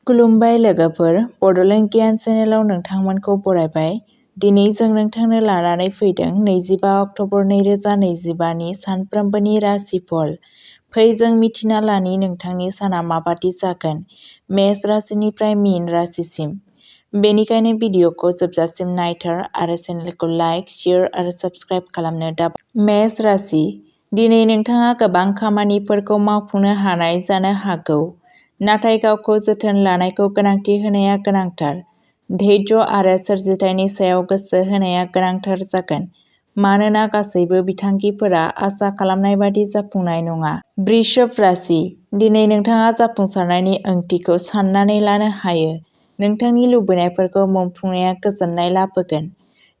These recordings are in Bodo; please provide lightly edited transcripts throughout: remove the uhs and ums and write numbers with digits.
खुलुमबाय लोगोफोर, बड'लेण्ड गियान चेनेलाव नोंथांमोनखौ बरायबाय। दिनै जों नोंथांनो लानानै फैदों 25 अक्ट'बर 2025 नि सानफ्रोमबोनि राशिफल। फै जों मिथिना लानि नोंथांनि साना माबादि जागोन मेष राशिनिफ्राय मीन राशिसिम। बेनिखायनो भिडिअखौ जोबजासिम नायथार आरो चेनेलखौ लाइक, शेयार आरो साबस्क्राइब खालामनो दाबाव। मेष राशि: दिनै नोंथाङा गोबां खामानिफोरखौ मावफुंनो हानाय जानो हागौ, नाथाय गावखौ जोथोन लानायखौ गोनांथि होनाया गोनांथार। धैर्य आरो सोरजिथायनि सायाव गोसो होनाया गोनांथार जागोन, मानोना गासैबो बिथांखिफोरा आसा खालामनाय बादि जाफुंनाय नङा। वृषभ राशि: दिनै नोंथाङा जाफुंसारनायनि ओंथिखौ साननानै लानो हायो। नोंथांनि लुबैनायफोरखौ मोनफुंनाया गोजोननाय लाबोगोन।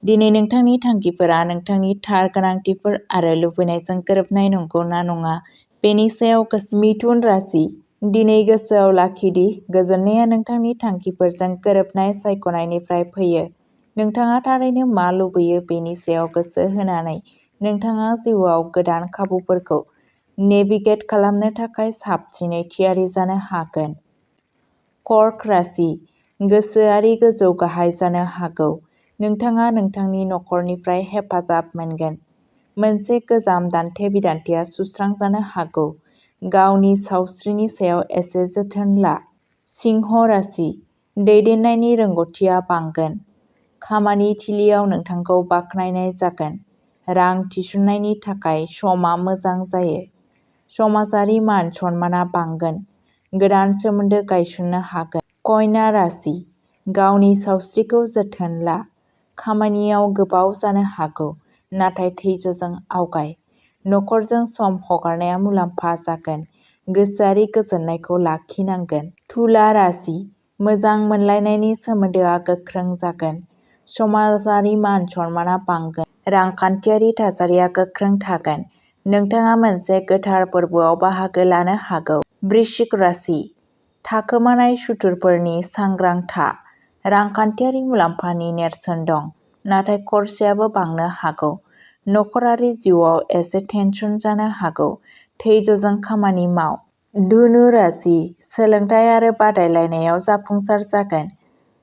दिनै नोंथांनि थांखिफोरा नोंथांनि थार गोनांथिफोर आरो लुबैनायजों गोरोबनाय नंगौ ना नङा बेनि सायाव गोसो। मिथुन राशि: दिनै गोसोआव लाखि दि गोजोननाया नोंथांनि थांखिफोरजों गोरोबनाय सायख'नायनिफ्राय फैयो। नोंथाङा थारैनो मा लुबैयो बेनि सायाव गोसो होनानै नोंथाङा जिउआव गोदान खाबुफोरखौ नेभिगेट खालामनो थाखाय साबसिनै थियारि जानो हागोन। कर्क राशि: गोसोआरि गोजौ गाहाय जानो हागौ। नोंथाङा नोंथांनि नखरनिफ्राय हेफाजाब मोनगोन। मोनसे गोजाम दान्थे-बिदान्थेया सुस्रांजानो हागौ। गावनि सावस्रिनि सायाव एसे जोथोन ला। सिंह राशि: दैदेननायनि रोंग'थिआ बांगोन। खामानि थिलिआव नोंथांखौ बाख्नायनाय जागोन। रां थिसननायनि थाखाय समआ मोजां जायो। समाजारि मान-सन्मानआ बांगोन। गोदान सोमोन्दो गायसननो हागोन। कन्या राशि: गावनि सावस्रिखौ जोथोन ला। खामानियाव गोबाव जानो हागौ, नाथाय धैर्यजों आवगाय। नखरजों सम हगारनाया मुलाम्फा जागोन। गोसोआरि गोजोननायखौ लाखिनांगोन। तुला राशि: मोजां मोनलायनायनि सोमोन्दोआ गोख्रों जागोन। समाजारि मान-सन्मानआ बांगोन। रांखान्थियारि थासारिया गोख्रों थागोन। नोंथाङा मोनसे गोथार फोरबोआव बाहागो लानो हागौ। वृश्चिक राशि: थाखोमानाय सुथुरफोरनि सांग्रां था। रांखान्थियारि मुलाम्फानि नेरसोन दं, नाथाय खरसायाबो बांनो हागौ। नखरारि जिउआव एसे टेनसन जानो हागौ। धैर्यजों खामानि माव। धनु राशि: सोलोंथाइ आरो बादायलायनायाव जाफुंसार जागोन।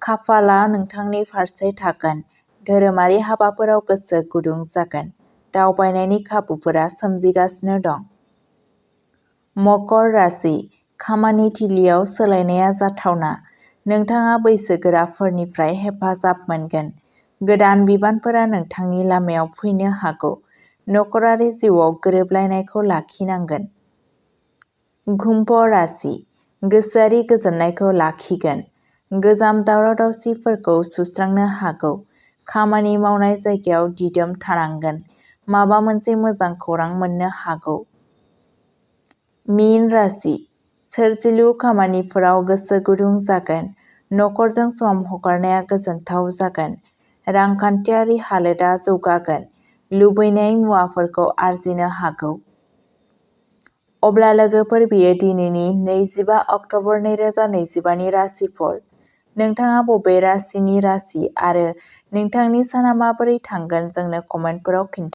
खाफालआ नोंथांनि फारसे थागोन। धोरोमारि हाबाफोराव गोसो गुदुं जागोन। दावबायनायनि खाबुफोरा सोमजिगासिनो दं। मकर राशि: खामानि थिलिआव सोलायनाया जाथावना। नोंथाङा बैसोगोराफोरनिफ्राय हेफाजाब मोनगोन। गोदान बिबानफोरा नोंथांनि लामायाव फैनो हागौ। नखरारि जिउआव गोरोबलायनायखौ लाखिनांगोन। कुम्भ राशि: गोसोआरि गोजोननायखौ लाखिगोन। गोजाम दावराव-दावसिफोरखौ सुस्रांनो हागौ। खामानि मावनाय जायगायाव दिदोम थानांगोन। माबा मोनसे मोजां खौरां मोननो हागौ। मीन राशि: सोरजिलु खामानिफोराव गोसो गुदुं जागोन। नखरजों सम हगारनाया गोजोनथाव जागोन। रांखान्थियारि हालोदआ जौगागोन। लुबैनाय मुवाफोरखौ आरजिनो हागौ। अब्ला लोगोफोर, बेयो दिनैनि 25 अक्ट'बर 2025 नि राशिफल। नोंथाङा बबे राशिनि राशि आरो नोंथांनि साना माबोरै थांगोन जोंनो कमेन्टफोराव खिन्था।